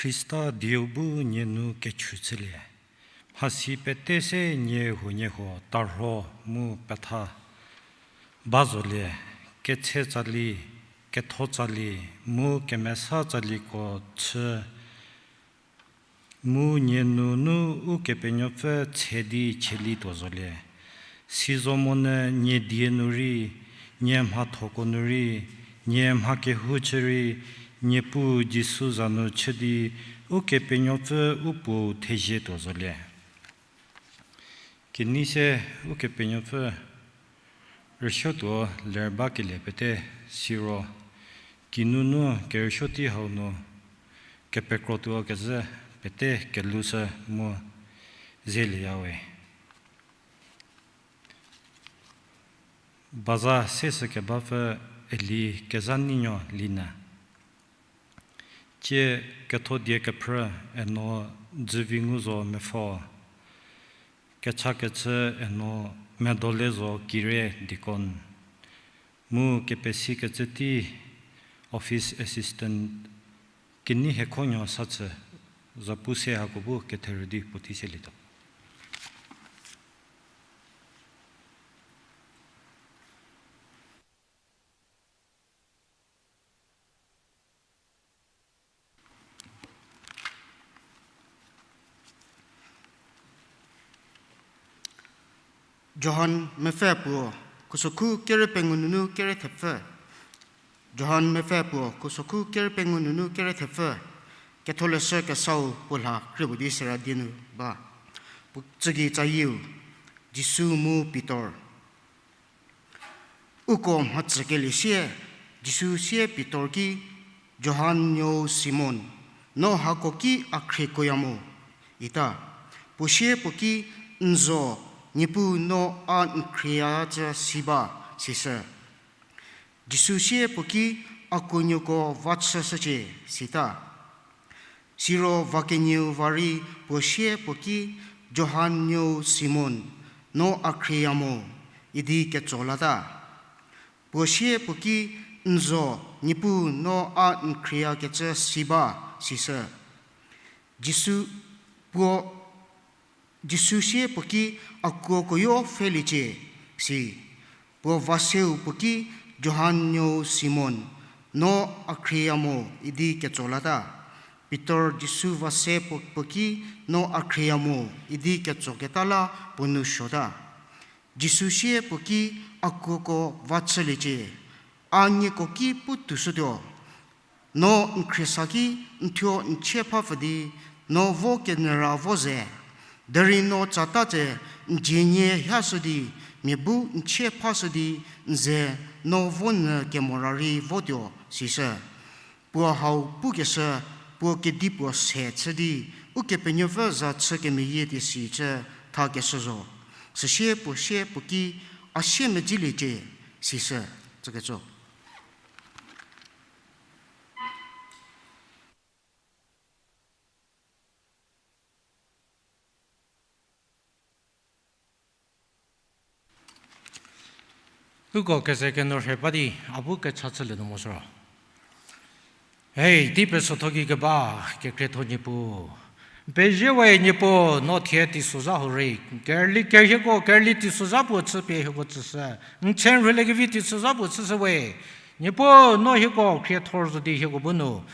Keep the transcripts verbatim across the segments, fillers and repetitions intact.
Khrista dieu bu nie nu kechü chülie. Mhasi pete se nie huoniehuo tarho mu petha ba zolie, ketshe tsali, ketho tsali, mu kemesa tsaliko chü, mu nie nunu Ukepenuopfü tse di cheli tuo zolie. Sizo monyü nie die nu rei, nie mhathoko nu rei, nie mha kehou chü rei, Niepuu Jisu za nu chü di, Ukepenuopfü u Puou thezie tuo zolie. Kenei se Ukepenuopfü rüsuotuo ler bakelie pete siro, kinunu kerüsuo tei hau nu kepekrotuo kezhü pete kelou shü mu zelieyawe. Baza seshükebapfü Eli Kezhanuonuo Linyü. Tsie ketho die kephrü eno Dzüvinguzo Mepfo, kechakechü eno Medolezo Kire deacon, mu kepesikecü tei office assistant Keneihiekhonuo Sachü, zapu se hako bu ketherü di puotei selietuo. Johan mepfü puo, khusokhu kere pengou nunu kere thepfü. Johan mepfü puo, khusokhu kere pengou nunu kere thepfü. Ketholeshü kesau puo lha kriepuo di sera die nu ba. Puo tsügei tsayieu, Jisu mu Pitor. Uko mhacükelie sie, Jisu sie Pitor ki, Johan nuou Simon, no hako ki a khriekuoya mo? ita. Puo sie puo ki, N zo, Niepuu, no a n khrieyacü si ba, sishü. Jisu sie puo ki, A kuonuoko va chüshücie, sita. Siro va kenieu va rei puo sie puo ki, Johan nuou Simon, no a khrieya mo? idi ketso lata. Puo sie puo ki, N zo, Niepuu, no a n khrieyakecü si ba, sishü. Jisu puo, Jisu sie puo ki, A kuokoyo pfheliecie, si. Puo va seu puo ki, Johan nuou Simon, no a khrieya mo? idi ketso lata. Pitor Jisu va se puo, puo ki, No a khrieya mo? idi ketsoketa la puo nou suota. Jisu sie puo ki, A kuoko va chüliecie, a nieko ki pu toushütuo. No n khriesa ki n thuo n chie phapfü di, no vo kenyüra vo ze. Derei no tsata tse n dzie nie hiashü di, mia bu n chie phashü di, n ze no vo nyü kemora rei votuo, sishü. Puo hau pukeshü, puo kedipuo se chü di, Ukepenuopfü za chü kemeyie di si chü thakeshü zo. Süsie puo sie puo ki, A siemedziliecie, sishü. Tsüketso. Uko keze keno rhe ba di, a bu kecha chülie nu mo süro. Hei, di pesotho ki keba, kekrietho Niepuu. Pezie we Niepuu, no thie teisozha hurei, kerüli kerhieko, kerüli teisozha puo chüpie hieko tsüshü. N chü n rhuliekevi teisozha puo chüshü we. Niepuu, no hieko khriethor zo di hieko bu nu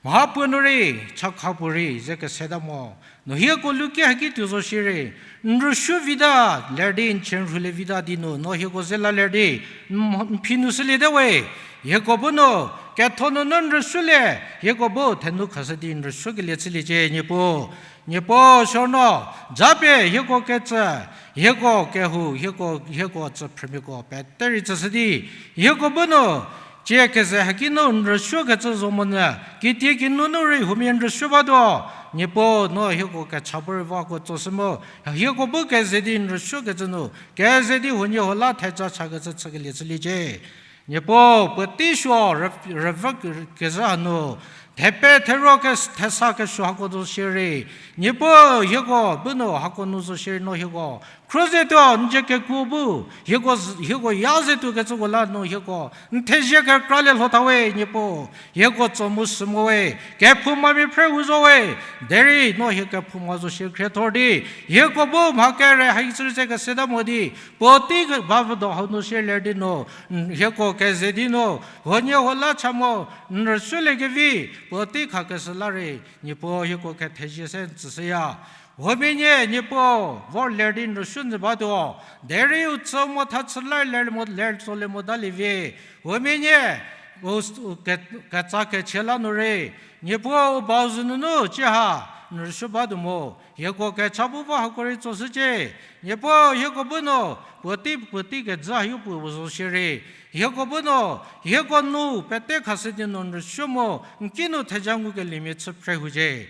mhapuo nu rei, chakha puo rei ze keseta mo. No hieko luki haki tuo zo shierei, n rüsuo vida ler di, n chü n rhulie vida di nu, no hieko ze la ler di, n, n phi nu shüliete we. Hieko bu nu ketho nunu n rüsuolie, hieko bu thenu khashü di n rüsuokelie chüliecie Niepuu. Niepuu, suono, japie hieko kecü, hieko kehou, hieko, hieko tsüphrümiako pete rei tsüshü di, hieko bu nu, tsie keze haki nu n rüsuokecü zo monyü, kitiekinu nu rei huomia n rüsuo batuo. Niepuu, no hieko kecha bu rei vako tsoshü mu, hieko bu keze di n rüsuokecü nu, keze di huoniehuo la theja chakecü chükelie chüliecie. Niepuu, puotei suo rüv-, rüvü kezhü hanu, thepe thero ke, thesa kesuo hako zo shierei, Niepuu, hieko bu nu hako nu zo shierei no hieko Khro ze tuo, n dzie kekuo bu, hieko z-, hieko ya ze tuo kecüko la nu hieko n thezie kekra le lho tha we, Niepuu, hieko tso mu sü mo we, kephoumamia phre u zo we, derei no hie kephouma zo shie khriethor di, hieko bu mha kere hai tsü ze keseta mo di, puotei ke-, ba vüdo hau nu shie ler di nu, n-, hieko keze di nu, huonie huo la cha mo, n rüsuolie kevi, puotei khakeshü la rei, Niepuu hieko kethezie se n tsüshüya. Huomia nie, Niepuu, vor ler di n rüsuo nyü batuo. Derei u tsü mo tha chü la ler mo, ler tsolie mo dalie vi. Huomia nie, u s-, u ke-, ketsa kechie la nu rei, Niepuu u bau zü nunu, cie ha, n rüsuo batuo mo. Hieko kecha bu vo hako rei tsoshücie. Niepuu hieko bu nu, puotei, puotei kejü hayo puo zo shierei. Hieko bu nu, hieko nu, pete khashü di nu n rüsuo mo, n ki nu theja ngukeliemia chü phre hucie.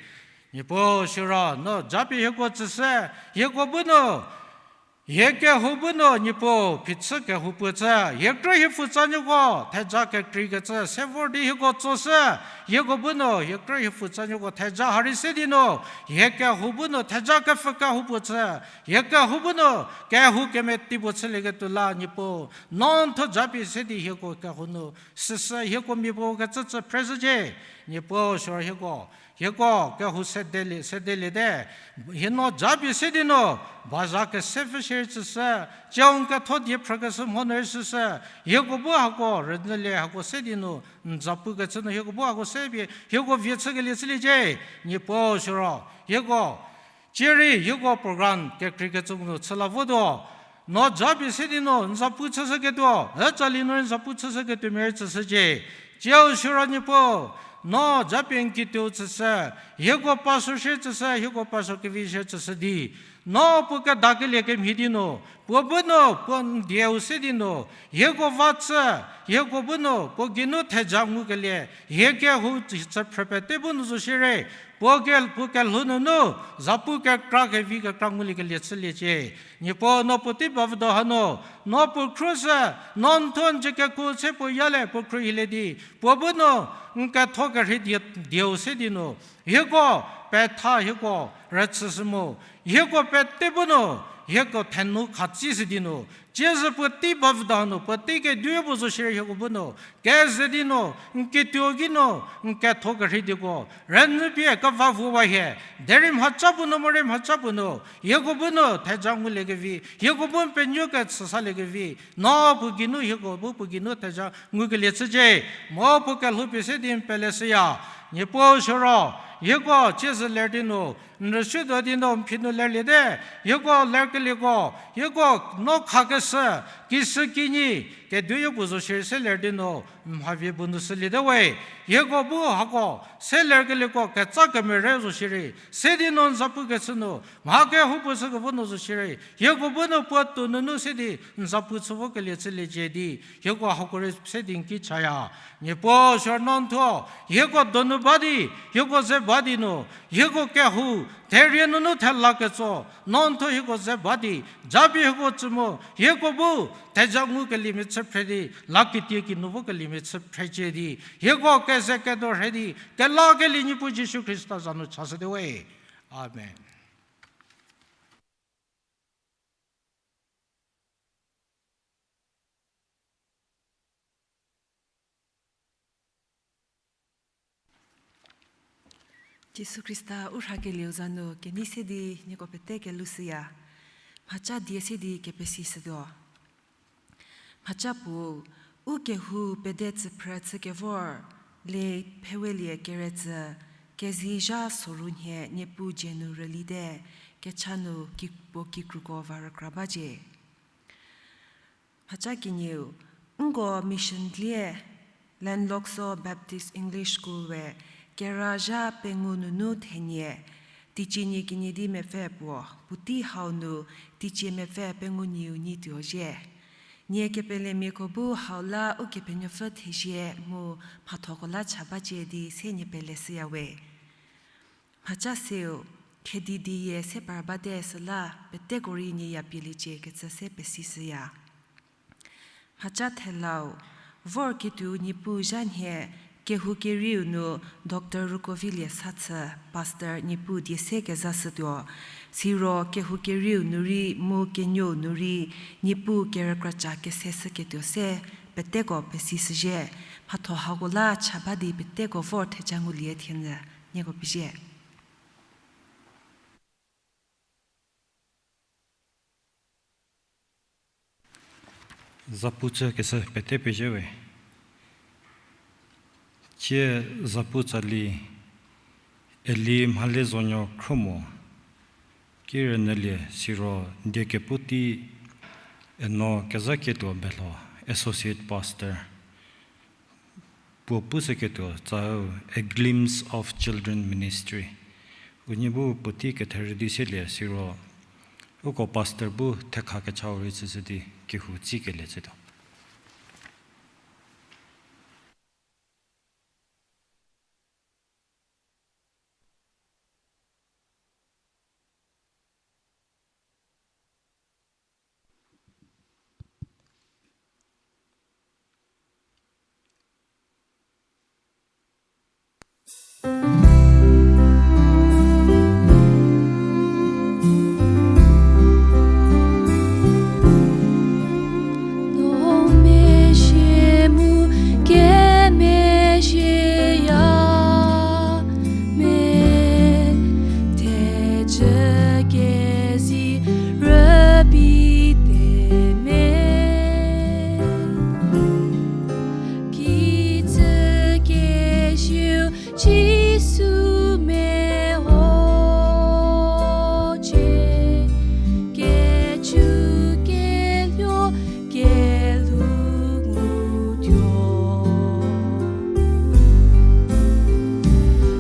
Niepuu siro, no japie hieko tsüshü, hieko bu nu, hie kehou bu nu, Niepuu, phichü kehou puo chü, hie krü hie pfutsanuoko, theja kekreikecü, se vor di hieko tsoshü, hieko bu nu, hie krü hie pfutsanuoko, theja ha rei se di nu, hie kehou bu nu, theja kepfü kehou puo chü, hie kehou bu nu, kehou kemeti puo chülieketuo la, Niepuu, no n thuo japie se di hieko kehou nu, süsü hieko mia puo kecü chü phreshücie, Niepuu siro hieko, hieko kehou sedelie, sedeliete, hie no japie se di nu, baza kese pfü shierei tsüshü, cieu n ketho die phrükeshü mho nu rei süsü, hieko bu hako rünyülie hako se di nu, n zapukecü nu hieko bu hako se pie, hieko vie chükelie chüliecie, Niepuu siro, hieko, cierei hieko program kekreikecü nu chü la votuo, no japie se di nu n zapu chüshüketuo, ütsali nu rei n zapu chüshüketuomia rei tsüshücie. Cieu siro Niepuu, no japie n kituo tsüshü, hieko pastor shie tsüshü, hieko pastor kevi shie tsüshü di, no puo kedakelie kemhie di nu, puo bu nu, puo n dieu se di nu, hieko va chü, hieko bu nu, puo geinu theja ngukelie, hie kehou chü phrü pete bu nu zo shierei, puo ke, puo kelhou nunu, zapu kekra kevi kekra nguliekelie chüliecie. Niepuu no puotei ba vüdo hanu, no puo khruoshü, no n thuo n dzie kekuo se puo yalie puo khruohilie di, puo bu nu, n ketho kerhei die, dieu se di nu, hieko, petha hieko, rüchüshü mu, hieko pete bu nu, hieko thenu khatsishü di nu, tsiezhü puotei ba vüdo hanu, puotei kedu puo zo shierei hieko bu nu, keze di nu, n kituo ki nu, n ketho kerhei dieko, rünyü pie keva vuowa hie, derei mhaca puo nu morei mhaca puo nu, hieko bu nu theja nguliekevi, hieko bu n penuo kechü saliekevi, no puo geinu hieko bu puo geinu theja ngukelie chücie, mu puo kelhoupie se di n peleshüya, Niepuu siro, hieko tsiezhü ler di nu, n rüsuotuo di nu n phi nu lerliete, hieko lerkelieko, hieko no khakeshü, kishükinyi, keduyo puo zo shierei se ler di nu, n mhavie bu nu shüliete we, hieko bu hako, se lerkelieko ketsa kemere zo shierei, se di nu n zapukechü nu, mha kehoupuo shükevo nu zo shierei, hieko bu nu puo tuo nunu se di n zapu chü vokelie chüliecie di, hieko hako rei se di n ki chaya. Niepuu siro no n thuo, hieko donu ba di, hieko ze ba di nu, hieko kehou, therie nunu thela ketso, no n thuo hieko ze ba di, japie hieko tsü mu, hieko bu, theja ngukeliemia chü phre di, la ketie kinu vokeliemia chü phrecie di, hieko keze kedo rhei di, kelakelie Niepuu Jisu Khrista za nu chashüte we. Amen. Jisu Khrista u rhakelieu za nu kenei se di nieko pete kelushüya. Mhaca die se di kepesishütuo. Mhaca puo, u kehou pede tsüphrü chükevor, le phewelie keretsü, kezei zha soru nhie Niepuu dzie nu rülite, kecha nu ki-, puo kikruko va rükra bacie. Mhaca kenieu, nko mission dlie, Landlockso Baptist English School we, kerazha pengou nunu thenie, teicie nie kenie di mepfü puo, puotei hau nu teicie mepfü pengou nieu nyi tuo zhie. Nie kepelemiako bu hau la Ukepenuopfü thezie mu mhathoko la cha bacie di se nie peleshüya we. Mhaca seu, khedi di yie se par bate süla peteko rei nie ya pieliecie kecü se pesishüya. Mhaca thelau, vor ketuo Niepuu zha nhie Kehou kerieu nu Doctor Rukovilie Sathü, Pastor, Niepuu die se kezashütuo. Siro kehou kerieu nu rei mu kenuou nu rei Niepuu kerükra ca kese shüketuo se peteko pesishüzhie. Mhatho hako la cha ba di peteko vor theja ngulie thienyü, nieko pezie. Zapu chükeshü pete pezie we. Tsie zapu tsali Eli Mhalezonuo Khromo, kirünyülie siro die kepu tei Eno Kezhaketuo Belho, Associate Pastor. Puo pushüketuo tsau A Glimpse of Children Ministry. Unie bu puotei ketherü di selie siro, uko pastor bu thekha kechau rei chüshü di kehou tsikelie chütuo. Jisu meho ce, kechu keluo kelhou ngutuo.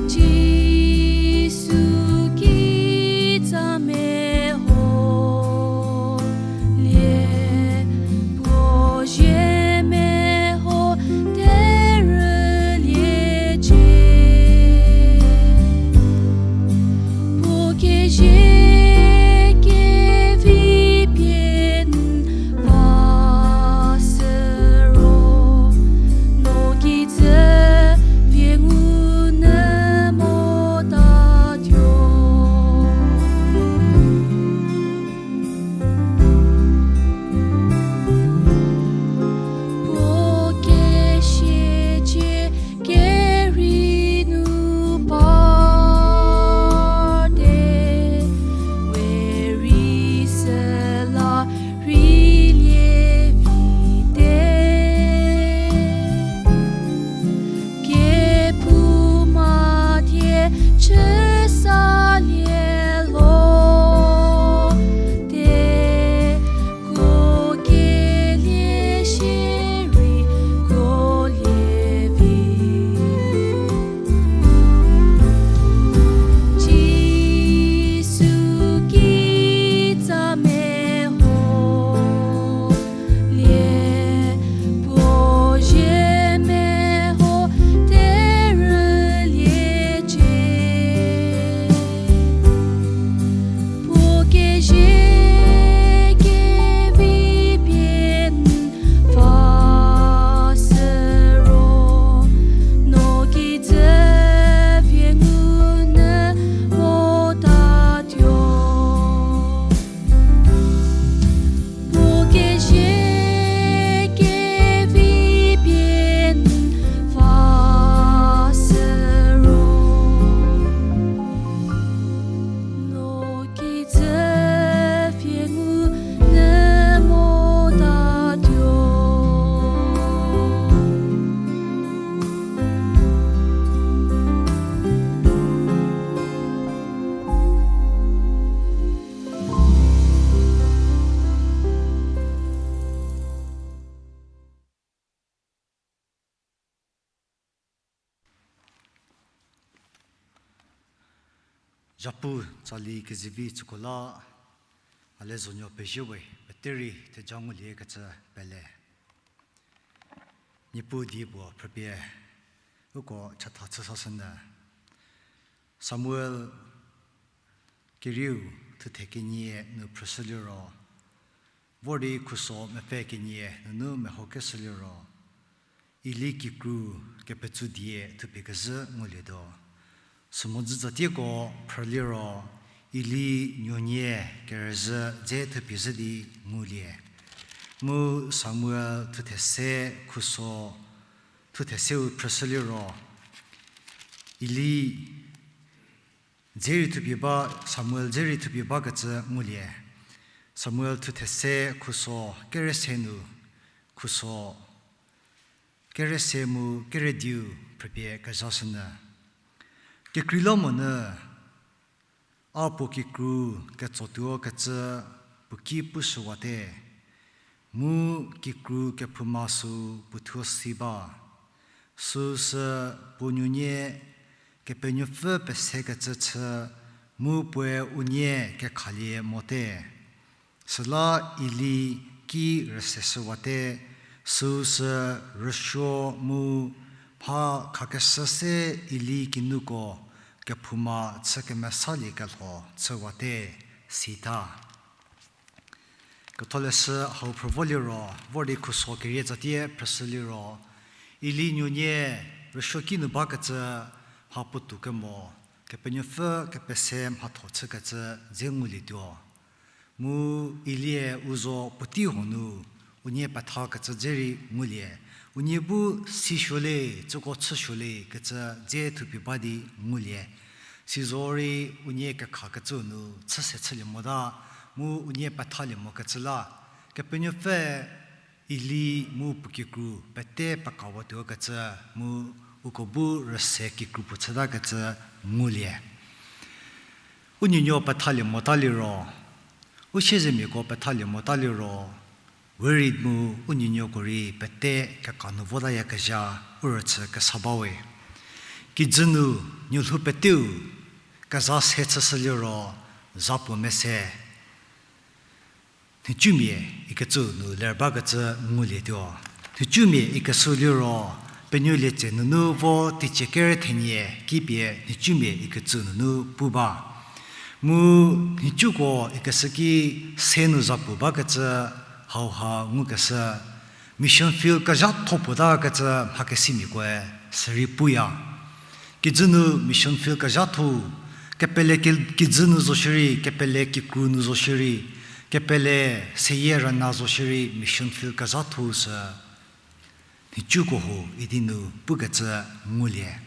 Jisu kitsa meho lie, puo zie meho terüliecie. Puo kezie kevi pie n va sü ro, no kijü vie ngu nyü motatuo. Puo kesiecie kerei nu parte, we rei süla rei lie vite. Kephouma thie chü salie lo te, ko kelie shierei ko lie vi. Jisu kitsa meho lie, puo zie meho terüliecie. Puo kezie kevi pie n va sü ro, no kijü vie ngu nyü motatuo. Puo kezie kevi pie n va sü ro, no kijü vie ngu nyü motatuo. Japu tsali kezivi chüko la, Malezonuo pezie we, peterei theja nguliekecü pele. Niepuu die puo phrüpie, uko chatha chü sashünyü. Samuel kerieu thuthe kenie nu phrüshüliro, vor di khuso mepfü kenie nunu mehokeshüliro, Eli kikru kepetsou die thupie kezhü ngulietuo. Sümo dzüzatieko phrüliro, Eli nuonie kerüzhü dze thupie zhü di ngulie. Mu Samuel thuthese khuso, thutheseu phrüshü liro, Eli dze rei thupie ba, Samuel dze rei thupie bakecü ngulie. Samuel thuthese khuso kere se nu, khuso kere se mu kere diu phrüpie kezhashünyü. Kekreilamonyü, a puo kikru ketsotuo kecü puo ki pushüwate, mu kikru kephouma sü puothuo si ba. Süsü puo nuonie Kepenuopfü pesekecü chü, mu puoe unie kekhalie mote. Süla Eli ki rüseshüwate, süsü rüsuo mu mha khakeshü se Eli kinuko kephouma chü kemesaliekelho chüwate, sita. Ketholeshü hau phrü vo liro, vor di khuso kerie tsatie phrüshü liro, Eli nuonie rüsuo kinu bakecü mha puotou kemo, Kepenuopfü kepese mhatho chükecü dze ngulietuo. Mu Elie u zo puotei huo nu unie pethakecü dze rei ngulie, unie bu sisuolie, tsüko chüsuolie kecü dze thupie ba di ngulie. Sizorei unie kekhakecüu nu chüse chülie mota, mu unie pethalie mokecü la, Kepenuopfü Eli mu puo kikru pete pekawa tuokecü, mu uko bu rüse kikru puo chütakecü ngulie. U nuonuo pethalie mota liro, u siezemiako pethalie mota liro, we rei mu u nuonuoko rei pete keka nu votayakezha u rüchü kesa bawe. Kijü nu nuolhou peteu keza se chüshü liro, za puo mese nhicumia ikecü nu ler bakecü ngulietuo. Nhicumia ikeshü liro, penuolie tse nunu vo teicie kere thenie kipie nhicumia ikecü nunu pu ba. Mu nhicuko ikeshü ki se nu za puo bakecü hauha ngukeshü, mission field kezhatho puotakecü mhakesimiakoe sürei puya. Kijü nu mission field kezhatho, kepele ke-, kijü nu zo shierei, kepele kikru nu zo shierei, kepele seyie rüna zo shierei mission field kezhatho sü nhicuko huo idi nu pukecü ngulie.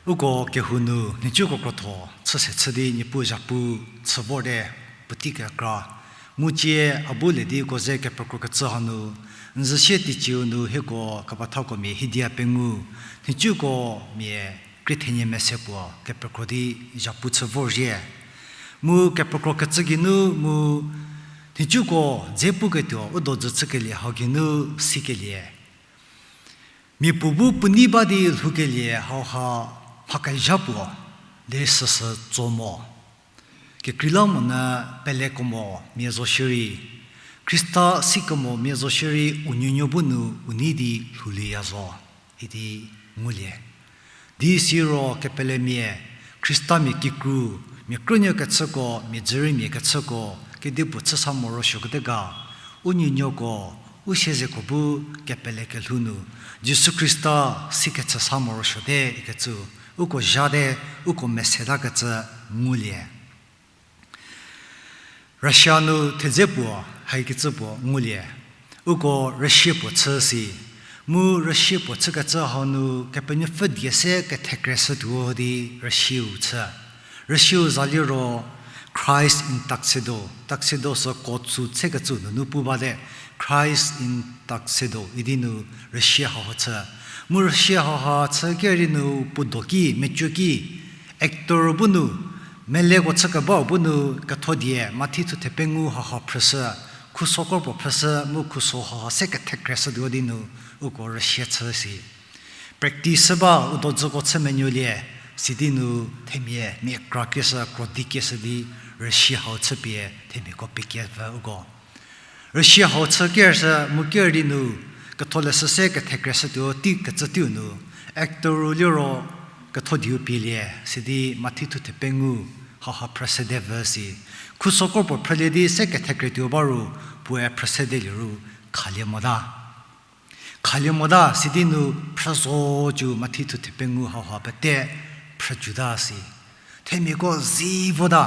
Uko kehou nu nhicuko krotho chüse chü di Niepuu zhapu chü vorte, puotei kekra. Mu cie a bu le di uko ze kepekrokecü hanu, n zhüsie teicieu nu hieko kepethako mia hidia pengou, nhicuko mia krie thenie mese puo kepekro di zhapu chü vorzhie. Mu kepekrokecü geinu mu nhicuko dze puketuo u dojü chükelie hau geinu sikelie. Mia puo bu puo nei ba di lhoukelie hauha mhakezha puo, de süsü tso mo. Kekreilamonyü pelekemo mia zo shierei, Khrista sikemo mia zo shierei u nuonuo bu nu u nei di lhoulieya zo idi ngulie. Di siro kepelemia, Khristamia kikru, mia krünuo kechüko, mia dzüriemia kechüko, kedipuo chü sa morosuokete ga, u nuonuoko, u siezeko bu kepele kelhou nu, Jisu Khrista sikecü sa morosuote ikecü, uko zhate, uko mesetakecü ngulie. Russia nu thedze puo, haikecü puo ngulie. Uko rüsie puo chü si. Mu rüsie puo chükecü hau nu Kepenuopfü die se kethekre shütuo di rüsieu chü. Rüsieu za liro Christ in Tuxedo. Tuxedo sü coat suit sekecü nunu pu bate. Christ in Tuxedo idi nu rüsie hauha chü. Mu rüsie hauha chü kerei nu puo do ki, mecuo ki, actor bu nu, meleko chükebau bu nu ketho die, Mathi thuthe pengou hauha phrüshü, khuso kropuo phrüshü, mu khuso hauha se kethekre shütuo di nu, uko rüsie chü si. Practice shü ba u dojüko chü menuolie, sidi nu themia mia kra kieshü, krodi kieshü di rüsie hau chüpie themiako pekiepfü uko. Rüsie hau chü kershü mu ker di nu, ketholeshü se kethekre shütuo tei kecü teiu nu, actor-u liro ketho dieu pielie, sidi Mathi thuthe pengou hauha phrüshüte vü si. Khuso kropuo phrülie di se kethekre tuo ba ru, puoe phrüshütelie ru khalie mota. khalie mota, sidi nu phrü zo ju Mathi thu thepengou hauha pete phrü juta si. Themiako zi vota.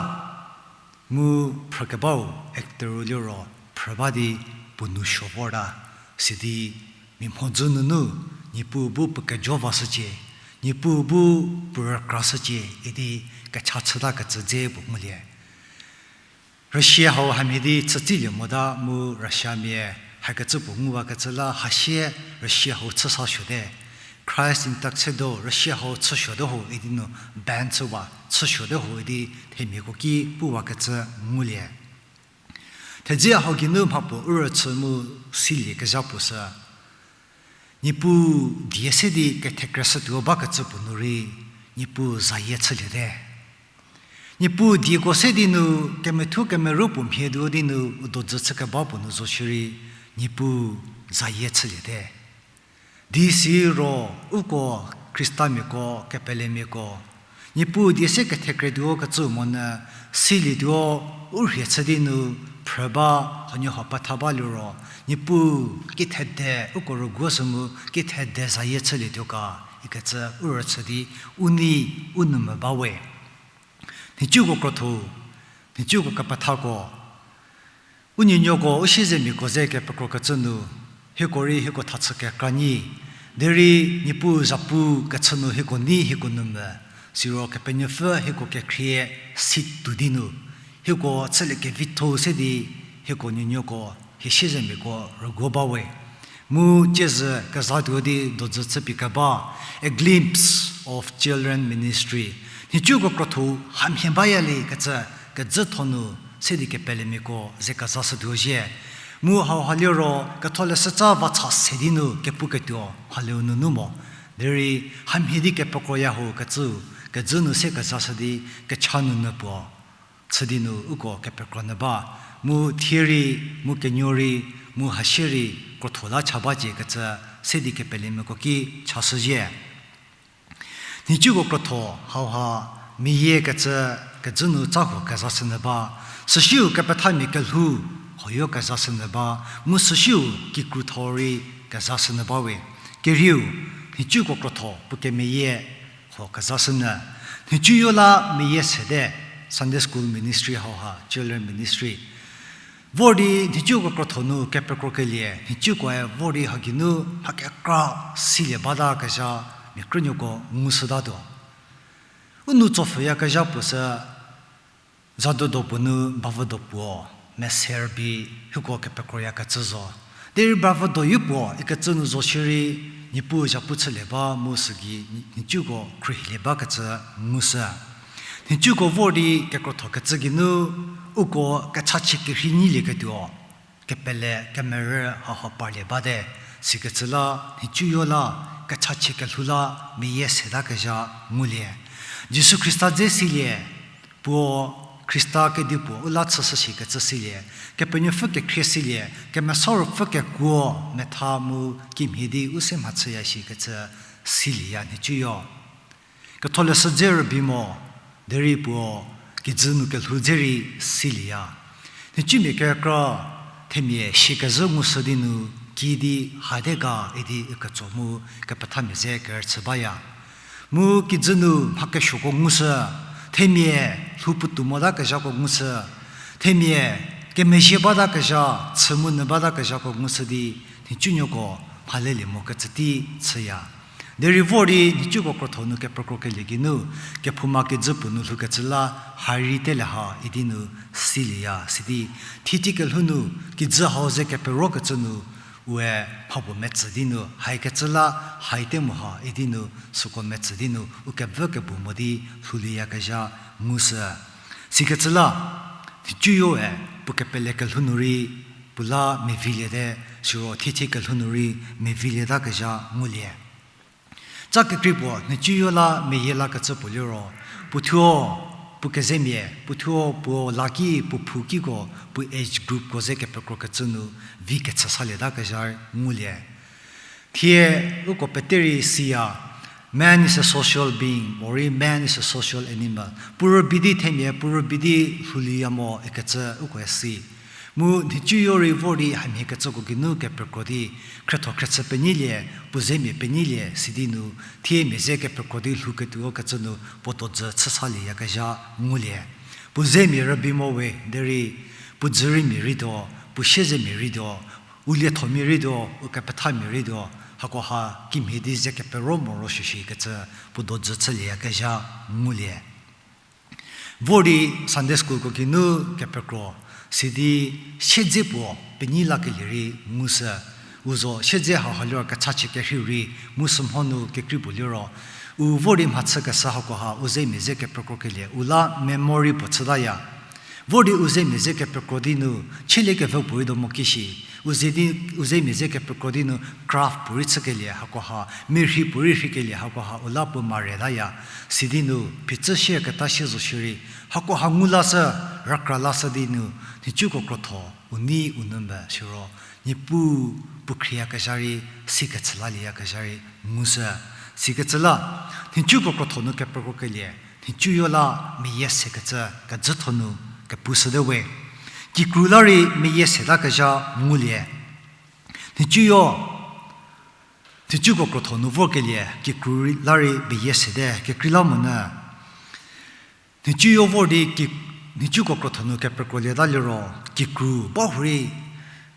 Mu phrükebau actor-u liro phrü ba di puo nou suo vorta, sidi mia mhodzü nunu Niepuu bu puo kejo vashücie, Niepuu bu puo rükrashücie idi kecha chütakecü dze puo ngulie. Russia hau hamhie di chütsilie mota mu Russiamia hakecü puo nguwakecü la hasie Russia hau chüsa suote. Christ in Tuxedo Russia hau chüsuote ho idi nu ban chüwa chüsuote ho idi themiako ki puwakecü ngulie. Thedze hau geinu mhapuo u rüchü mu silie kezha puo sü, Niepuu die se di kethekreshütuo bakecü puo nu rei Niepuu zayie chüliete. Niepuu dieko se di nu kemethuo kemeru puo mhie tuo di nu u dodzü chükeba puo nu zo shierei Niepuu zayie chüliete. Di siro uko Khristamiako, kepelemiako, Niepuu die se kethekretuo kecü monyü silietuo u rhie chü di nu phrü ba, hanie ho petha ba liro, Niepuu kithede uko rüguo sü mu kithede zayie chülietuo ga ikecü u rüchü di u nei u nou me ba we. Nhicuko krotho, nhicuko kepethako, u nuonuoko u siezemiako ze kepekrokecü nu, hieko rei hieko thachü kekra nyi, derei Niepuu zhapu kechü nu hieko nei hieko nou me, siro Kepenuopfü hieko kekhrie si tuo di nu, hieko chülie kevitho se di hieko nuonuoko hie siezemiako rüguo ba we. Mu tiezü kezatuo di dodzü chüpie keba, A Glimpse of Children Ministry. Nhicuko krotho hamhie baya le kecü kezütho nu se di kepelemiako ze kezashütuo zhie. Mu hauha liro ketholeshütsa vacha se di nu kepuketuo mhaliu nunu mo. Derei hamhie di kepekroya ho kecü, kezü nu se kezashü di kecha nunu puo chü di nu uko kepekro nyü ba, mu thie rei, mu kenuo rei, mu hasie rei, krotho la cha bacie kecü se di kepelemiako ki chashüzhie. Nhicuko krotho hauha meyie kecü kezü nu tsa huo kezashünyü ba, süsiu kepethamia kelhou huoyo kezashünyü ba, mu süsiu kikru tho rei kezashünyü ba we. Kerieu, nhicuko krotho puo kemeyie huo kezashünyü. Nhicuyo la meyie sete, Sunday School Ministry hauha, Children Ministry. Vor di nhicuko krotho nu kepekrokelie, nhicukoe vor di hagei nu mha kekra silie batakezha mia krünuoko ngushütatuo. U nou tsopfhüyakezha puo sü, zadodo puo nu bavüdo puo, meser bi, hieko kepekroyakecü zo. Derei bavüdo yopuo ikecü nu zo shierei, Niepuu zhapu chülie ba mu sügei nhicuko khruohilie bakecü ngushü. Nhicuko vor di kekrothokecü geinu, uko kechachie kerhei nyilieketuo kepele kemerü hauha parlie bate, sikecü la nhicuyo la kechachie kelhou la meyie setakezha ngulie. Jisu Khrista dze silie, puo Khrista kedipuo u la chüshü shikecü silie, Kepenuopfü kekhrie silie, Kemesa Ruopfü kekuo metha mu kimhie di u se mhachüya shikecü silieya nhicuyo. Ketholeshü dze rübei mo, derei puo kijü nu kelhou dze rei silieya. Nhicumia kekra themia shie kezhü ngushü di nu kiüdi hate ga idi iketso mu kepethamia ze kerüchü baya. Mu kijü nu mha kesuoko ngushü, themia lhou puotou motakezhako ngushü, themia kemezhie batakezha, chü mu nyü batakezhako ngushü di nhicunuoko mhalelie mokecü tei chüya. Derei vor di nhicuko krotho nu kepekrokelie geinu, kephouma kijü puo nu lhoukecü la, hairei tele ha idi nu silieya sidi, thie tei kelhou nu kijü hau ze keperokecü nu, ue mhapuo metsü di nu haikecü la, haite mo ha idi nu süko metsü di nu u kevü kebu mo di lhoulieyakezha ngushü. Sikecü la, nhicuyoe puo kepele kelhou nu rei puo la meviliete, siro thie thie kelhou nu rei mevilietakezha ngulie. Ca kekrei puo nhicuyo la meyie lakecü puo liro, puothuo, puo kezemia, puothuo puo laki puo phou kiko, puo age groupko ze kepekrokecü nu vi kechü salietakezha ngulie. Thie uko pete rei siya, man is a social being, morei man is a social animal. Puo rübei di themia, puo rübei di lhoulieya mo ikecü uko si. Mu nhicuyo rei vor di hamhie kecüko geinu kepekro di, khrietho khriechü penyilie, puo zemia penyilie, sidi nu, thie mia ze kepekro di lhouketuo kecü nu puo dojü chü salieyakezha ngulie. Puo zemia rübei mo we, derei, puo dzüreimia rei tuo, puo siezemia rei tuo, u liethomia rei tuo, u kepethamia rei tuo, hakoha kimhie di ze kepero morosuo shi kecü puo dojü chülieyakezha ngulie. Vor di Sunday schoolko geinu kepekro, sidi siedze puo penyi lakelie rei ngushü, u zo siedze hauha liro kechachie kerheiu rei mu sümho nu kekrei puo liro, u vor di mhachükeshü hakoha u zemia ze kepekrokelie u la memory puo chütaya. Vor di u zemia ze kepekro di nu, chielie kevü puorei do mo ki shi, u ze di, u zemia ze kepekro di nu craft puorei chükelie hakoha, mirhi puorei rhikelie hakoha u la puo maretaya, sidi nu, phichü shie keta shie zo shierei, hakoha ngu lashü, rükra lashü di nu, nhicuko krotho, u nei u nu mbe siro, Niepuu puo khrieyakezha rei, sikecü lalieyakezha rei, ngushü. Sikecü la, nhicuko krotho nu kepekrokelie, nhicuyo la meyie sekecü kejütho nu kepushüte we. Kikru la rei meyie setakezha ngulie. Nhicuyo, nhicuko krotho nu vorkelie, kikru rei la rei meyie sete, kekreilamonyü. Nhicuyo vor di ki-, nhicuko krotho nu kepekrolieta liro, kikru ba hurei,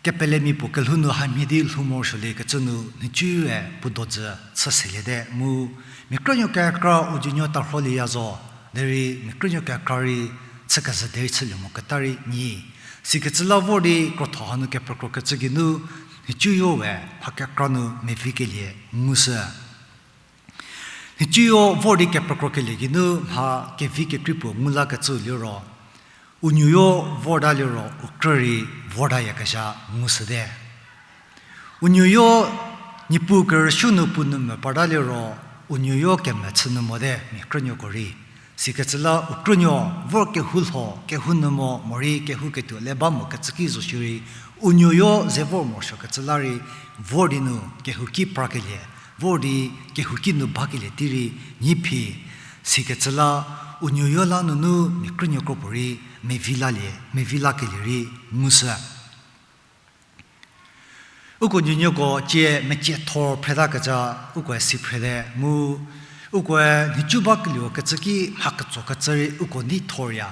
kepelemia puo kelhou nu hamhie di lhou morosuoliekecü nu, nhicuyoe puo dojü chü seliete mu, mia krünuo kekra u junuo tarholieya zo, derei mia krünuo kekra rei chü kezhü derei chülie moketa rei nyi. Sikecü la vor di krotho hanu kepekrokecü geinu, nhicuyoe mha kekra nu mevikelie ngushü. Nhicuyo vor di kepekrokelie geinu mha kevi kekrei puo ngu lakecü liro, u nuoyo vorta liro u krü rei vortayakezha ngushüte. U nuoyo Niepuu kerüsuo nu puo nou mvü parta liro, u nuoyo kemechü nu mote mia krünuoko rei. Sikecü la u krünuo vor kehou lho, kehou nu mo, morei kehouketuo le ba mokecü ki zo shierei, u nuoyo ze vor morosuokecü la rei, vor di nu kehouki prakelie, vor di kehouki nu bakelie tei rei nyi phi, sikecü la u nuoyo la nunu mia krünuo kropuo rei mevi lalie, mevi lakelie rei ngushü. Uko nuonuoko cie mecie thor phretakecü ukoe si phrete mu, ukoe nhicu bakeliekecü ki mha ketsokecü rei uko nei thorya.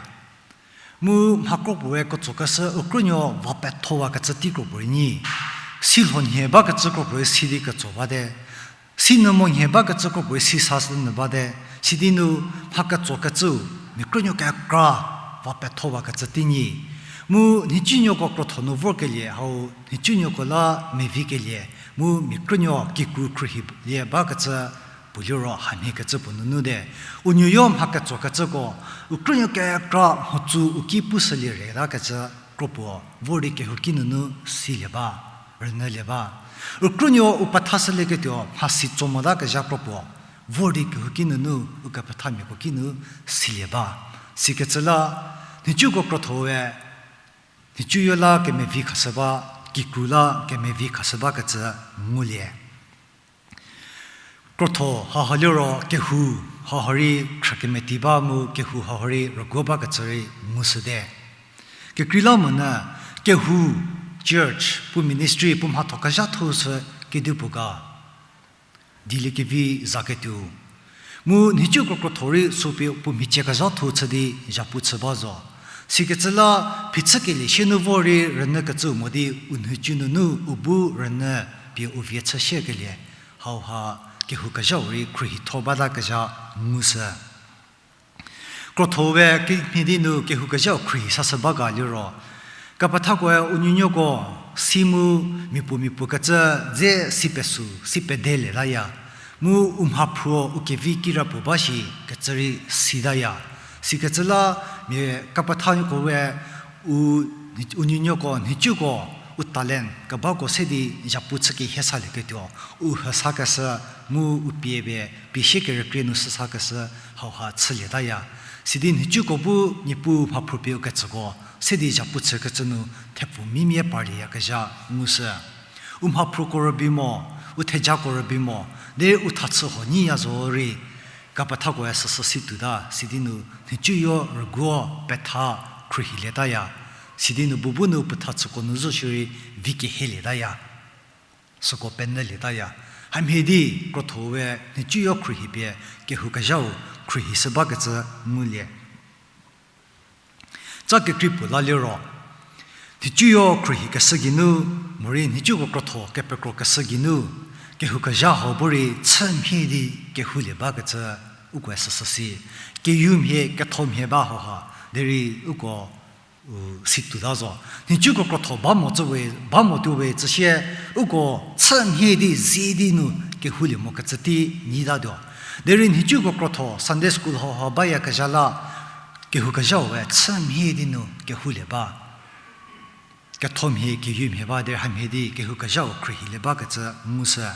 Mu mha kropuoe ketsokeshü u krünuo va pethowakecü tei kropuo rei nyi. Si lhonhie bakecü kropuo rei si di ketso bate. Si nu monhie bakecü kropuo rei si sashü nyü bate. Sidi nu mha ketsokecüu mia krünuo kekra va pethowakecü tei nyi. Mu nhicunuoko krotho nu vorkelie hau nhicunuoko la mevikelie, mu mia krünuo kikru khruohilie bakecü puo liro hamhiekecü puo nunu te. U nuoyo mha ketsokecüko, u krünuo kekra mhotsü u ki pushülie retakecü kropuo, vor di kehouki nunu silie ba, rünyülie ba. U krünuo u pethashülieketuo mhasi tso motakezha kropuo, vor di kehouki nunu ukepethamiako kinu silie ba. Sikecü la, nhicuko krothoe, nhicuyo la kemevi khashü ba, kikru la kemevi khashü bakecü ngulie. Krotho hauha liro kehou, hauha rei khrükemeti ba mu kehou hauha rei rüguo bakecü rei ngushüte. Kekreilamonyü kehou, church, puo ministry, puo mhatho kezhatho sü kedipuo ga dieliekevi zaketuo. Mu nhicuko krotho rei sü pie puo mhicie kezhatho chü di zhapu chü ba zo. Sikecü la phichükelie sie nu vor rei rünyükecüu mo di u nhicu nunu u bu rünyü pie u vie chü shiekelie, hauha kehou kezhau rei khruohitho batakezha ngushü. Krothoe kimhie di nu kehou kezhau khruohi sashü ba ga liro, kepethakoe u nuonuoko si mu miapuo miapuo kecü dze si pesü, si pedelietaya. Mu u mhaphruo u kevi kirapuo ba shi kecü rei sitaya. Sikecü la mia kepethakoe u, u nuonuoko nhicuko u talent kebako se di zhapu chü kehie salieketuo, u hesakeshü mu u pie pie pie sie kerükrie nu süsakeshü hauha chülietaya. Sidi nhicuko bu Niepuu mhaphruo pie u ketsüko se di zhapu chükecü nu thepfu mimie parlieyakezha ngushü. U mhaphruoko rübei mo, u thejako rübei mo, derei u thachü huo nyiya zorei, kepethakoe süsü si tuota, sidi nu nhicuyo rüguo petha khruohilietaya. Sidi nu bubu nu puo tha chüko nu zo shierei vi kehelietaya. Süko penyülietaya. Hamhie di krotho we nhicuyo khruohipie kehou kezhau khruohishü bakecü ngulie. Ca kekrei puo la liro, nhicuyo khruohikeshü geinu, morei nhicuko krotho kepekrokeshü geinu, kehou kezha hau bu rei chü mhie di kehoulie bakecü ukoe süsü si. Keyumhie, kethomhie ba hauha, derei uko u, situta zo. Nhicuko krotho ba mo tsüwe, ba mo tuowe tsüsie, uko chü mhie di zie di nu kehoulie mokecü tei nyitatuo. Derei nhicuko krotho Sunday school hauha bayakezha la, kehou kezhau we chü mhie di nu kehoulie ba. Kethomhie, keyumhie ba derei hamhie di kehou kezhau khruohilie bakecü ngushü.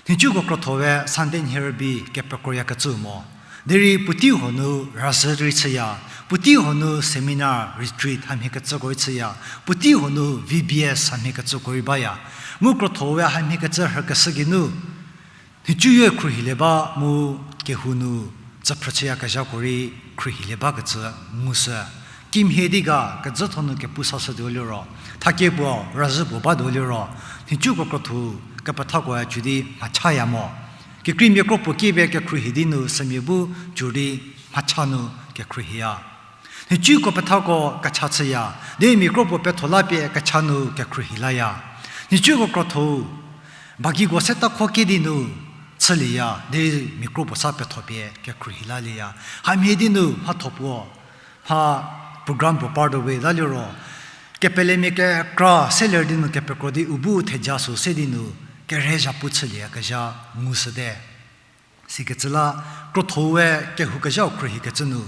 Nhicuko krotho we Sunday nhie rübei kepekroyakecü mo. Derei puotei huo nu razhü rei chüya, puotei huo nu seminar, retreat hamhiekecüko rei chüya, puotei huo nu V B S hamhiekecüko rei baya. Mu krotho we hamhiekecü rhükeshü geinu, nhicuyo khruohilie ba mu kehou nu tsüphrü chüyakezhako rei khruohilie bakecü ngushü. Kimhie di ga kezütho nu kepu sashütuo liro, thakie puo razhü puo batuo liro, nhicuko krotho kepethako cü di mhachaya mo. Kekreimia kro puo kiepie kekhruohi di nu sümia bu cü di mhacha nu kekhruohiya. Nhicuko pethako kecha chüya, derei mia kro puo petho la pie kecha nu kekhruohi laya. Nhicuko krotho-u, bagiko se takho kie di nu chülieya, derei mia kro puo sa petho pie kekhruohi lalieya. Hamhie di nu mhatho puo, mha program puo partuo we la liro, kepelemia kekra se ler di nu kepekro di u bu theja sü se di nu, kerhei zhapu chülieyakezha ngushüte. Sikecü la, krotho we kehou kezhau khruohikecü nu,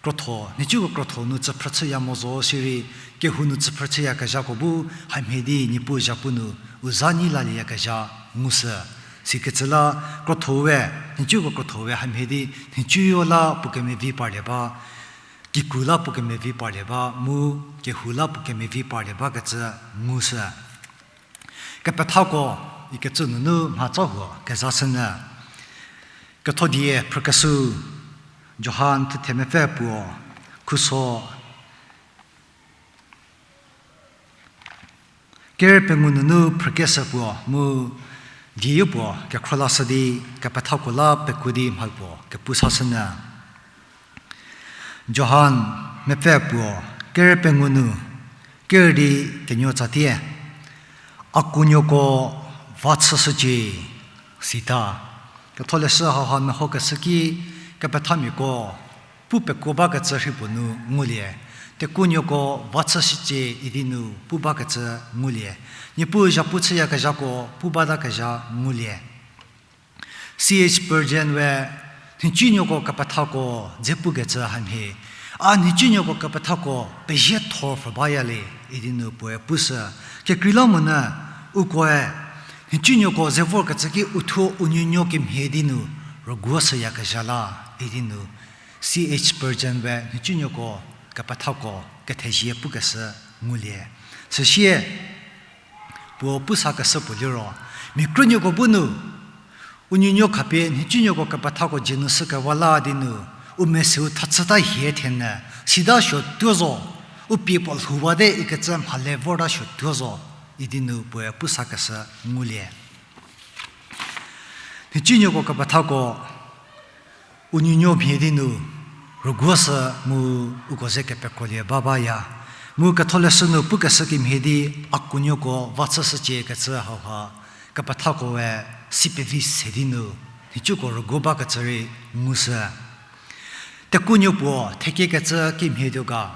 krotho, nhicuko krotho nu tsüphrü chüya mo zo shierei, kehou nu tsüphrü chüyakezhako bu hamhie di Niepuu zhapu nu u za nyi lalieyakezha ngushü. Sikecü la, krotho we, nhicuko krotho we hamhie di, nhicuyo la puo kemevi parlie ba, kikru la puo kemevi parlie ba, mu kehou la puo kemevi parlie bakecü ngushü. Kepethako, ikecü nunu mhatsa huo kezashünyü. Kethodie phrükeshü, Johan thuthe mepfü puo, khuso kere pengou nunu phrükeshü puo mu dieyo puo kekhro lashü di kepethako la pekuo di mha puo kepu sashünyü. Johan mepfü puo, kere pengou nu, kere di kenuo tsatie, a kunuoko va chüshücie, sita. Ketholeshü hauha mehokeshü ki kepethamiako pu pekuo bakecü rhei puo nu ngulie, tekuonuoko va chüshücie idi nu pu bakecü ngulie, Niepuu zhapu chüyakezhako pu batakezha ngulie. C H Spurgeon we nhicunuoko kepethako dze pukecü hamhie, a nhicunuoko kepethako pezie thor pfü baya le idi nu puoe pushü. Kekreilamonyü ukoe nhicunuoko ze vorkecü ki uthuo u nuonuo kemhie di nu rüguoshüyakezha la idi nu C H Spurgeon we nhicunuoko kepethako kethezie pukeshü ngulie. Süsie puo pusakeshü puo liro, mia krünuoko bu nu u nuonuo khapie nhicunuoko kepethako dzie nu shükewa la di nu, u meseu thachüta hie thenyü, sita suo tuo zo, u pie puo lhouwate ikecü mhale vorta suo tuo zo idi nu puoe pusakeshü ngulie. Nhicunuoko kepethako u nuonuo mhie di nu rüguoshü mu uko ze kepekrolie ba baya. Mu ketholeshü nu pukeshü kemhie di a kunuoko va chüshücie kecü hauha kepethako we si pevi se di nu nhicuko rüguo bakecü rei ngushü. Tekuonuo puo thekiekecü kimhie tuo ga.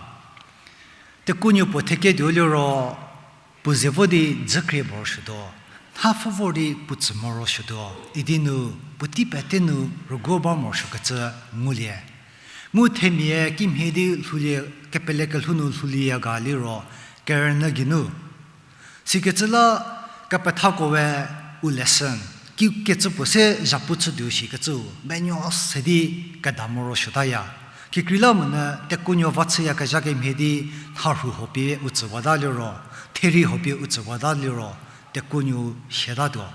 Tekuonuo puo thekie tuo liro, puo ze vo di dzükrie morosuotuo, nhapfü vor di puo tsü morosuotuo idi nu puotei pete nu rüguo ba morosuokecü ngulie. Mu themia kimhie di lhoulie, kepele kelhou nu lhoulieya ga liro, kerünyü geinu. Sikecü la kepethako we u lesson ki kecü puo se zhapu chütuo shikecüu menuo se di keda morosuotaya. Kekreilamonyü tekuonuo va chüyakezha kemhie di, nharhu huo pie u tsüwata liro, therei huo pie u tsüwata liro, tekuonuo siatatuo.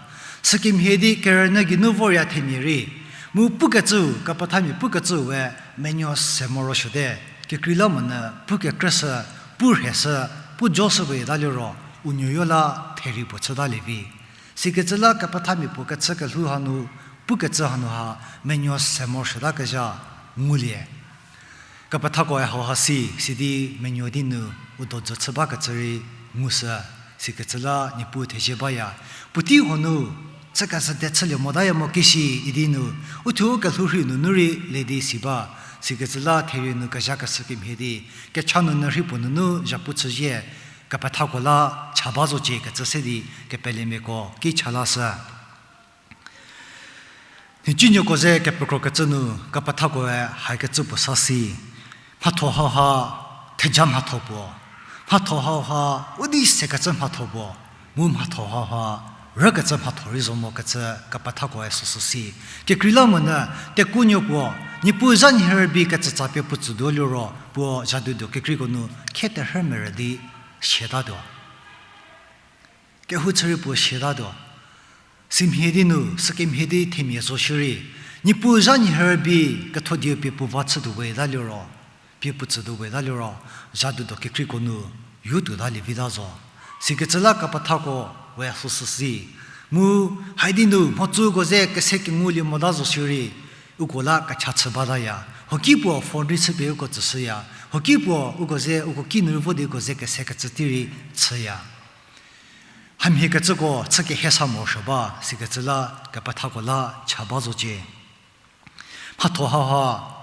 Sükemhie di kerünyü geinu vorya themia rei, mu pukecüu, kepethamia pukecüu we menuo se morosuote. Kekreilamonyü pukekrüshü pu rheshü, pu joshü puo ita liro, u nuoyo la therie puo chütalie vi. Sikecü la kepethamia puo kechü kelhou hanu, pukecü hanu ha, menuo se morosuotakezha ngulie. Kepethakoe hauha si, sidi menuo di nu u dojü chü bakecü rei ngushü, sikecü la Niepuu thezie baya. Puotei huo nu, chü kezhü de chülie motaya mo kishi idi nu, uthuo kelhou rhei nunu rei le di si ba, sikecü la therie nu kezhakeshü kemhie di, kecha nunu rhei puo nunu zhapu chüzie, kepethako la cha ba zocie kecü se di kepelemiako ki cha lashü. Nhicunuoko ze kepekrokecü nu, kepethakoe haikecü puo sa si. Mhatho hauha, theja mhatho puo. Mhatho hauha, u di sekecü mhatho puo. Mu mhatho hauha, rükecü mhatho rei zo mokecü kepethakoe süsü si. Kekreilamonyü, tekuonuo puo, Niepuu zha nyi rübei kecütsa pie puo tsütuo liro, puo zhadudu kekreiko nu, khe terhü merü di, siatatuo. Kehou chü rei puo siatatuo. Simhie di nu, sükemhie di themia zo shierei, Niepuu zha nyi rübei ketho dieu pie puo va chütuo we ta liro, pie puo tsütuo we ta liro, zhadudu kekreiko nu, yu tuotalie vita zo. Sikecü la kepethako we süsü si. Mu, haidi nu, mhodzüko ze kese kengulie mota zo shierei, uko la kecha chü bataya. Hoki puo phone rei chüpie uko tsüshüya. Hoki puo uko ze uko kinu rei vo di uko ze kese kecü tei rei chüya. Hamhiekecüko chü kehe sa morosuo ba, sikecü la kepethako la cha ba zocie. Mhatho hauha,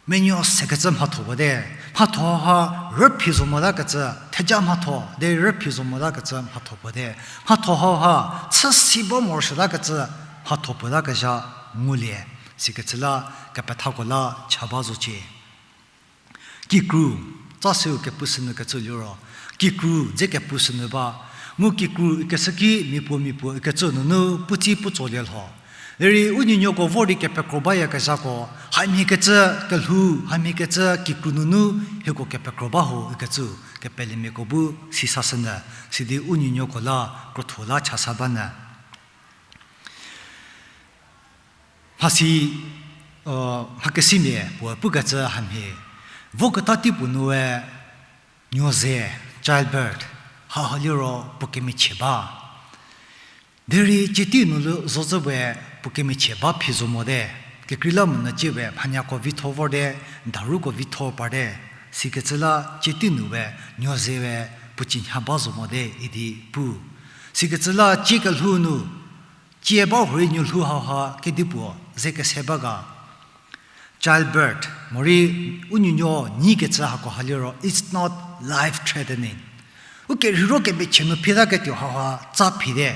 menuo sekecü mhatho puo te, mhatho hauha rüphi zo motakecü, theja mhatho, derei rüphi zo motakecü mhatho puo te, mhatho hauha chü si ba morosuotakecü mhatho puotakezha ngulie, sikecü la kepethako la cha ba zocie. Kikru, tsa seu kepushünyü kecü liro, kikru dze kepushünyü ba, mu kikru ikeshü ki miapuo miapuo ikecü nunu puotsi putsolie lho. Derei u nuonuoko vor di kepekro bayakezhako, hamhiekecü kelhou, hamhiekecü kikru nunu hieko kepekro ba ho ikecü, kepelemiako bu sisashünyü, sidi u nuonuoko la krotho la chasa banyü. Mhasi, mhakesimia puoe pukecü hamhie, voketa tei puo nue nuoze, childbirth, hauha liro puo kemichie ba. Derei tsie tei nu zocü we puo kemichie ba phi zo mote, kekreilamonyü tsie we mhanyako vitho vorte, daruko vitho parte, sikecü la tsie tei nu we nuoze we puo cienya ba zo mote idi pu. Sikecü la tsie kelhou nu, tsie ba hurei nuolhou hauha kedipuo ze kese ba ga. Childbirth, morei u nuonuo nyikecü hako ha liro, it's not life threatening. U kerheiro kemichie nu phitaketuo hauha tsa phite.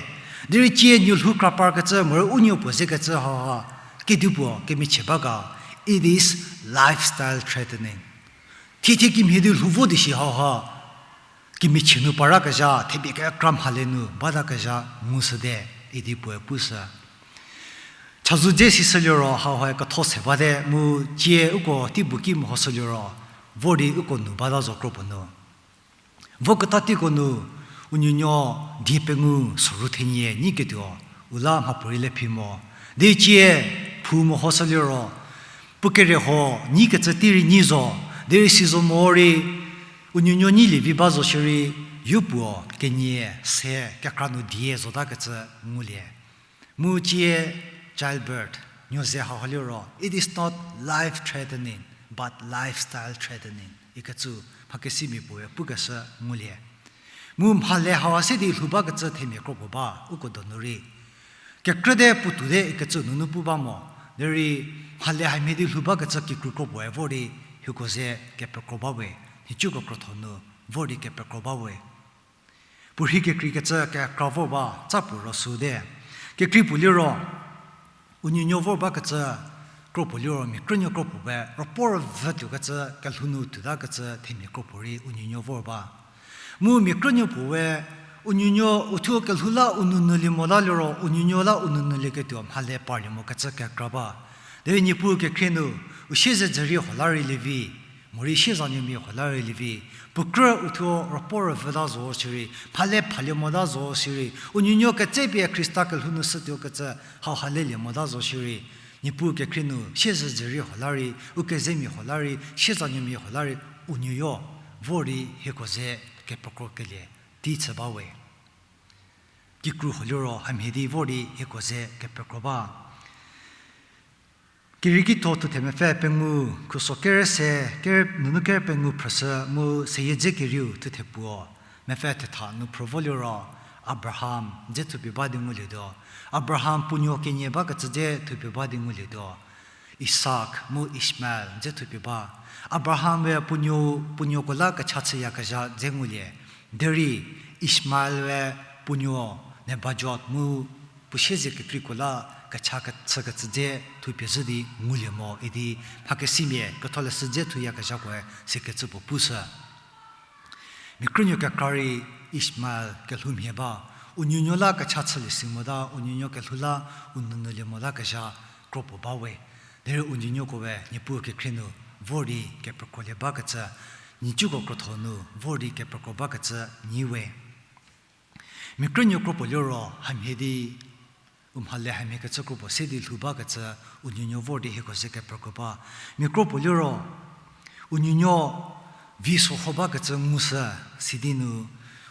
Derei tsie nuolhou kraparkecü morei u nuo puo zekecü hauha kedipuo kemichie ba ga, it is lifestyle threatening. Thie thie kimhie di lhou vo di shi hauha kemichie nu parakezha, themia kekra mhale nu batakezha ngushüte idi puoe pushü. Chazou dze sishü liro hauha ketho se bate mu tsie uko teibu ki mehoshü liro, vor di uko nu bata zo kropuo nu. Voketa teiko nu, u nuonuo die pengou soru thenie nyiketuo, u la mhapuorei le phi mo. Di tsie phu mehoshü liro, puo kereho nyikecü tei rei nyi zo, derei si zo morei, u nuonuo nyilie vi ba zo shierei, yopuo kenie se kekra nu die zotakecü ngulie. Mu tsie childbirth, nuoze hauha liro, it is not life threatening, but lifestyle threatening ikecü mhakesimia puoe pukeshü ngulie. Mu mhale hauha se di lhou bakecü themia kropuo ba, uko donu rei. Kekrüte puotoute ikecü nunu pu ba mo, derei mhale hamhie di lhou bakecü kikru kropuoe vor di hieko ze kepekro ba we, nhicuko krotho nu vor di kepekro ba we. Puorhi kekreikecü kekra vor ba, tsa puo ro süte. Kekrei puo liro, u nuonuo vor bakecü kropuo liro, mia krünuo kropuo we, ropo rüvü tuokecü, kelhou nu tuotakecü themia kropuo rei u nuonuo vor ba. Mu mia krünuo puo we, u nuonuo uthuo kelhou la u nounyülie mota liro, u nuonuo la u nounyülieketuo mhale parlie mokecü kekra ba. Derei Niepuu kekhrie nu, u siezedzürie huo la rei lievi, morei siezanuomia huo la rei lievi, puo krü uthuo ropo rüvüta zo shierei, mhale phalie mota zo shierei, u nuonuo ketsepie Khrista kelhou nu shütuokecü hauha lelie mota zo shierei, Niepuu kekhrie nu siezedzürie huo la rei, u kezemia huo la rei, siezanuomia huo la rei, u nuoyo, vor di hieko ze kepekro kelie tei chü ba we. Kikru huo liro hamhie di vor di hieko ze kepekro ba. Kerieki tho thuthe mepfü pengou, khuso kere se, kere, nunu kere pengou phrüshü mu seyie dze kerieu thuthe puo, mepfü thetha nu phrü vo liro, Abraham dze thupie ba di ngulietuo. Abraham puonuo kenie bakecü dze thupie ba di ngulietuo. Isak mu Ishmael dze thupie ba. Abraham we puonuo, puonuoko la kecha chüyakezha dze ngulie. Derei Ishmael we puonuo Nebajot mu puo siezekekreiko la kecha ke-, chükecü dze thupie zhü di ngulie mo idi mhakesimia ketholeshü dze thuyakezhakoe sikecü puo pushü. Mia krünuo kekra rei Ishmael kelhoumhie ba, u nuonuo la kecha chülie si mota, u nuonuo kelhou la u nounyülie motakezha kro puo ba we. Derei u nuonuoko we Niepuu kekhrie nu vor di kepekrolie bakecü, nhicuko krotho nu vor di kepekro bakecü nyi we. Mia krünuo kro puo liro hamhie di, u mhale hamhie kecü kro puo se di lhou bakecü, u nuonuo vor di hieko ze kepekro ba. Mia kro puo liro, u nuonuo vi sorho bakecü ngushü, sidi nu,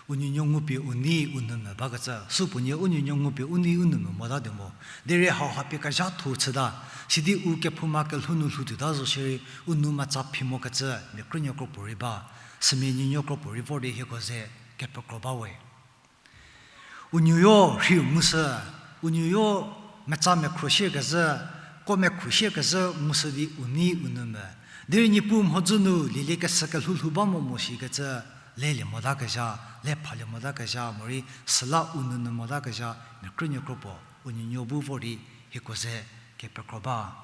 u nuonuo ngupie u nei u nou mvü bakecü, supuonie u nuonuo ngupie u nei u nou mvü motatuo mo. Derei hauha pie kezhatho chüta, sidi u kephouma kelhou nu lhou tuota zo shierei, u nou metsa phi mokecü, mia krünuo kro puo rei ba, sümia nuonuo kro puo rei vor di hieko ze kepekro ba we. U nuonuo rhiu ngushü, u nuonuo metsa mekhro shierkezhü, ko mekhro shierkezhü ngushü di u nei u nou mvü. Derei Niepuu mhodzü nu lieliekeshü kelhou lhou ba mo mo shikecü, lelie motakezha, le phalie motakezha, morei süla u nou nou motakezha, mia krünuo kro puo, u nuonuo bu vor di hieko ze kepekro ba.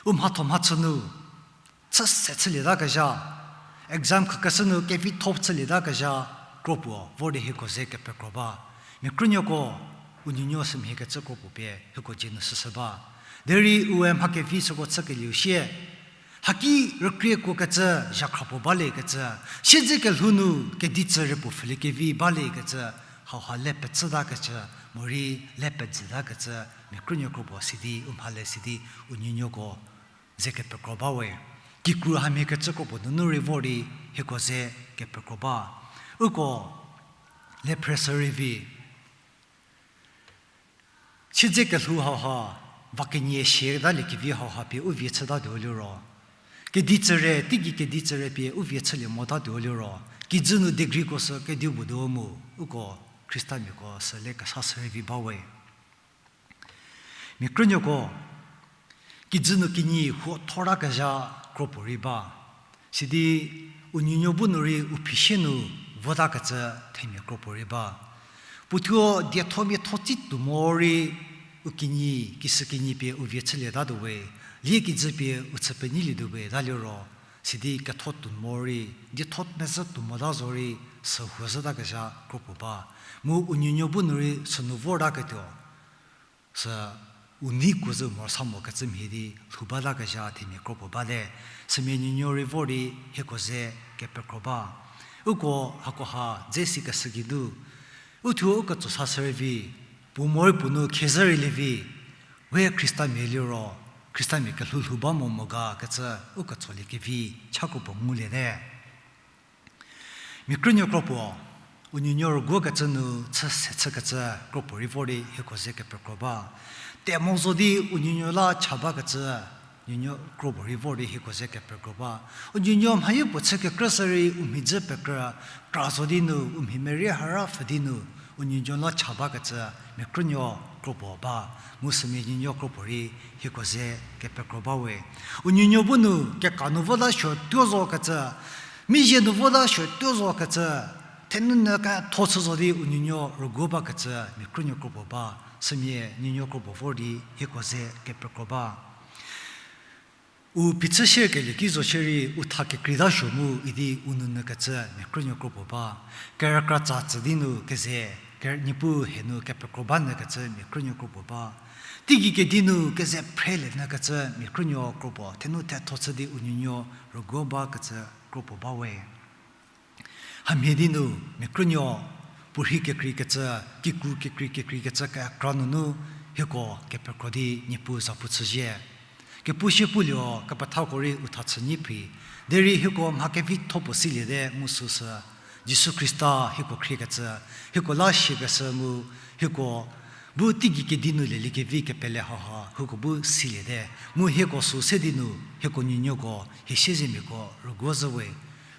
U mhatho mhachü nu, chü se chülietakezha, exam khakeshü nu kevitho chülietakezha, kro puo vor di hieko ze kepekro ba. Mia krünuoko, u nuonuo sümhie kecü kro puo pie hieko dzie nu shüshü ba. Derei ue mha kevi süko chükelieu sie, haki rükrie kuokecü zhakhra puo baliekecü, siedze kelhou nu kedi tsüre puo pfhüliekevi baliekecü, hauha le petsütakecü, morei le pedzütakecü, mia krünuo kro puo sidi, u mhale sidi, u nuonuoko ze kepekro ba we. Kikru hamhie kecü kro puo nunu rei vor di hieko ze kepekro ba. Uko le phreshü rei vi. Siedze kelhou hauha, va kenie siedaliekevi hauha pie u vie chütatuo liro, kedi tsüre, teigei kedi tsüre pie u vie chülie motatuo liro, kijü nu degreeko sü kedipuo tuo mu, uko Khristamiako sü le kesa shürei vi ba we. Mia krünuoko, kijü nu kinyi huo thotakezha kro puo rei ba. Sidi u nuonuo bu nu rei u phisie nu votakecü themia kro puo rei ba. Puothuo dietho miatho tsi tuo mo rei u kinyi, kisü kinyi pie u vie chülietatuo we, lie kijü pie u chü penyilietuo we ta liro, sidi ketho tuo mo rei, dietho mezhü tuo mota zo rei, sü huo zhütakezha kro puo ba. Mu u nuonuo bu nu rei sünu vortaketuo, sü u nei kuo zhü morosuo mokecü mhie di lhou batakezha themia kro puo bate. Sümia nuonuo rei vor di hieko ze kepekro ba. Uko hakoha dze sikeshü geinu, uthuo u ketso sa shürei vi, puo morei puo nu khiezhü rei lie vi, we Khristamia liro, Khristamia kelhou lhou ba mo mo ga kecü u ketsoliekevi chako puo nguliete. Mia krünuo kro puo, u nuonuo rüguokecü nu chü se chükecü kro puo rei vor di hieko ze kepekro ba. Temo zo di u nuonuo la cha bakecü, nuonuo kro puo rei vor di hieko ze kepekro ba. U nuonuo mhayo puo chü kekrü shürei u mhi dzü pekrü, kra zo di nu u mhi merei hara pfhü di nu, u nuonuo la cha bakecü, mia krünuo kro puo ba, mu sümia nuonuo kro puo rei hieko ze kepekro ba we. U nuonuo bu nu keka nu vota suo tuo zokecü, mizie nu vota suo tuo zokecü, thenunu ketho chü zo di u nuonuo rüguo bakecü, mia krünuo kro puo ba, sümia nuonuo kro puo vor di hieko ze kepekro ba. U phichü shierkelie ki zo shierei u tha kekreita suo mu idi u nounü kecü mia krünuo kro puo ba. Kerükra tsa tsü di nu keze, ker-, Niepuu hie nu kepekro ba nyü kecü mia krünuo kro puo ba. Teigei kedi nu keze phrelie nyü kecü mia krünuo kro puo, thenu thetho chü di u nuonuo rüguo bakecü kro puo ba we. Hamhie di nu, mia krünuo, puorhi kekreikecü, kikru kekrei kekreikecü kekra nunu, hieko kepekro di Niepuu zapu chüzhie. Kepu sie pulie, kepethako rei u tha chü nyi phi. Derei hieko mha kevitho puo siliete mu süsü Jisu Khrista hieko khriekecü, hieko la siakeshü mu hieko bu teigei kedi nu lelie kevi kepele hauha hieko bu siliete. Mu hieko sü se di nu hieko nuonuoko hie siezemiako rüguo zhü we.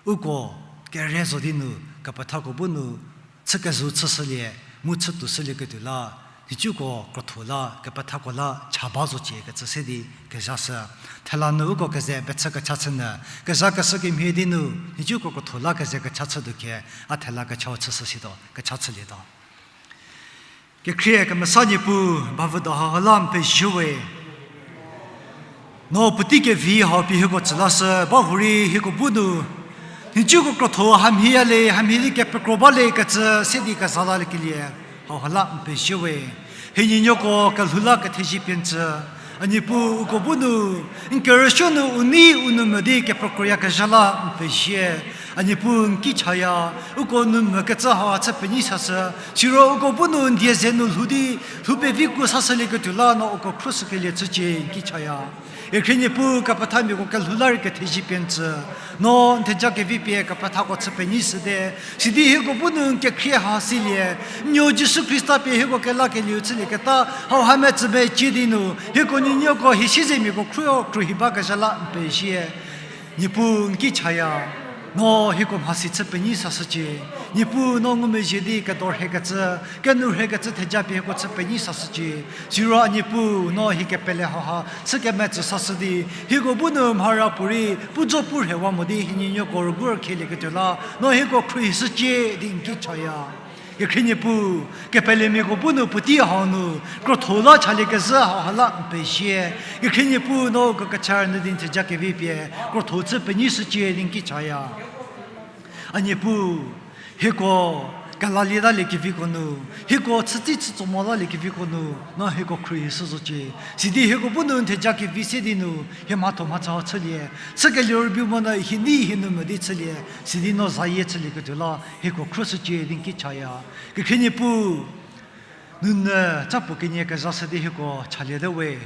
Uko kere zo di nu kepethako bu nu chü kezhü chüshülie, mu chütuo shülieketuo la, nhicuko krotho la, kepethako la cha ba zocie kecü se di kezha shü. Thela nu uko keze pechü kecha chü nyü, kezhakeshü kemhie di nu, nhicuko krotho la keze kecha chütuo khie, a thela kechau chüshü situo, kecha chülietuo. Kekhrie kemesa Niepuu, bavüdo hau la n pezie we. No puotei kevi hau pie hieko tsü lashü, ba hurei hieko bu nu nhicuko krotho hamhie ya le, hamhie di kepekro ba le kecü se di kezha laliekelie hauha la n pezie we. Hie nuonuoko kelhou la kethezie pie n tsü. A Niepuu, uko bu nu n kerüsuo nu u nei u nou mo di kepekroyakezha la n pezie. A Niepuu, n ki chaya, uko nou mokecü hau chü penyi sashü, siro uko bu nu n die ze nu lhou di, lhou pevi ku sashülieketuo la no uko khruoshükelie chücie n ki chaya. Kekhrie Niepuu, kepethamiako kelhou la rei kethezie pie n tsü. No n theja kevi pie kepethako chü penyi shüte, sidi hieko bu nu n kekhrie ha silie, n nuo Jisu Khrista pie hieko kelakelieu chülieketa hauha metsü mecie di nu, hieko nuonuoko hie siezemiako khruohi bakezha la n pezie. Niepuu, n ki chaya, no hieko mhasi chü penyi sashücie. Niepuu, no ngumezhie di kedorhekecü, kenu rhekecü theja pie hieko chü penyi sashücie. Siro a Niepuu, no hie kepele hauha chü kemetsü sashü di, hieko bu nu mhara puorei pu zo pu rhewa mo di hie nuonuoko rüguo rükhilieketuo la no hieko khruohishücie di n ki chaya. Kekhrie Niepuu, kepelemiako bu nu puotei hau nu krotho la chaliekezhü hauha la n pezie. Kekhrie Niepuu, no uko kecha rünyü di n theja kevi pie krotho chü penyi shücie di n ki chaya. A Niepuu, hieko kelalieta liekeviko nu, hieko chütei chütso mota liekeviko nu, no hieko khruohishü zocie. Sidi hieko bu nu n theja kevi se di nu hie mhatho mhachü chülie, chükelie rübei monyü hie nei hie nou mo di chülie, sidi no zayie chülieketuo la hieko khruohishücie di n ki chaya. Kekhrie Niepuu, nunu ca puo kenie kezashü di hieko chaliete we.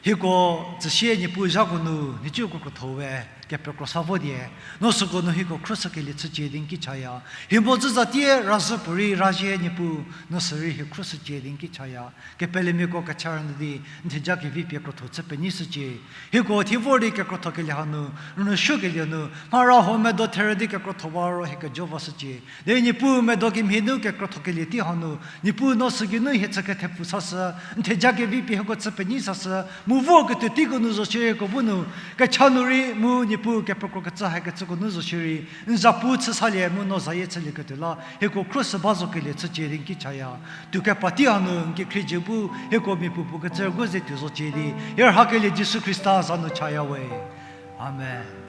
Hieko tsüsie Niepuu zhako nu nhicuko krotho we kepekro sa vo die, no süko nu hieko khruohishükelie chücie di n ki chaya. Hie mhodzü zatie razhü puorei razhie Niepuu, no sürei hie khruohishücie di n ki chaya. Kepelemiako kecha rünyü di n theja kevi pie krotho chü penyi shücie. Hieko thie vor di kekrothokelie hanu, rünyü suokelie nu mhara huo medo therü di kekrotho ba ro hie kejo vashücie. Derei Niepuu, medo kemhie nu kekrothokelie tei hanu, Niepuu, no sügeinu hie chü kethepfu sashü, n theja kevi pie hieko chü penyi sashü, mu vorketuo teiko nu zo shierei hieko bu nu kecha nu rei mu Niepuu, kepekrokecü hakecüko nu zo shierei n zapu chü salie mu no zayie chülieketuo la hieko khruohishü ba zokelie chücie di n ki chaya. Tuo kepa tei hanu n kekhrie dzie bu hieko mia puopuo kecü rüguo ze tuo zocie di hie rhakelie Jisu Khrista za nu chaya we. Amen.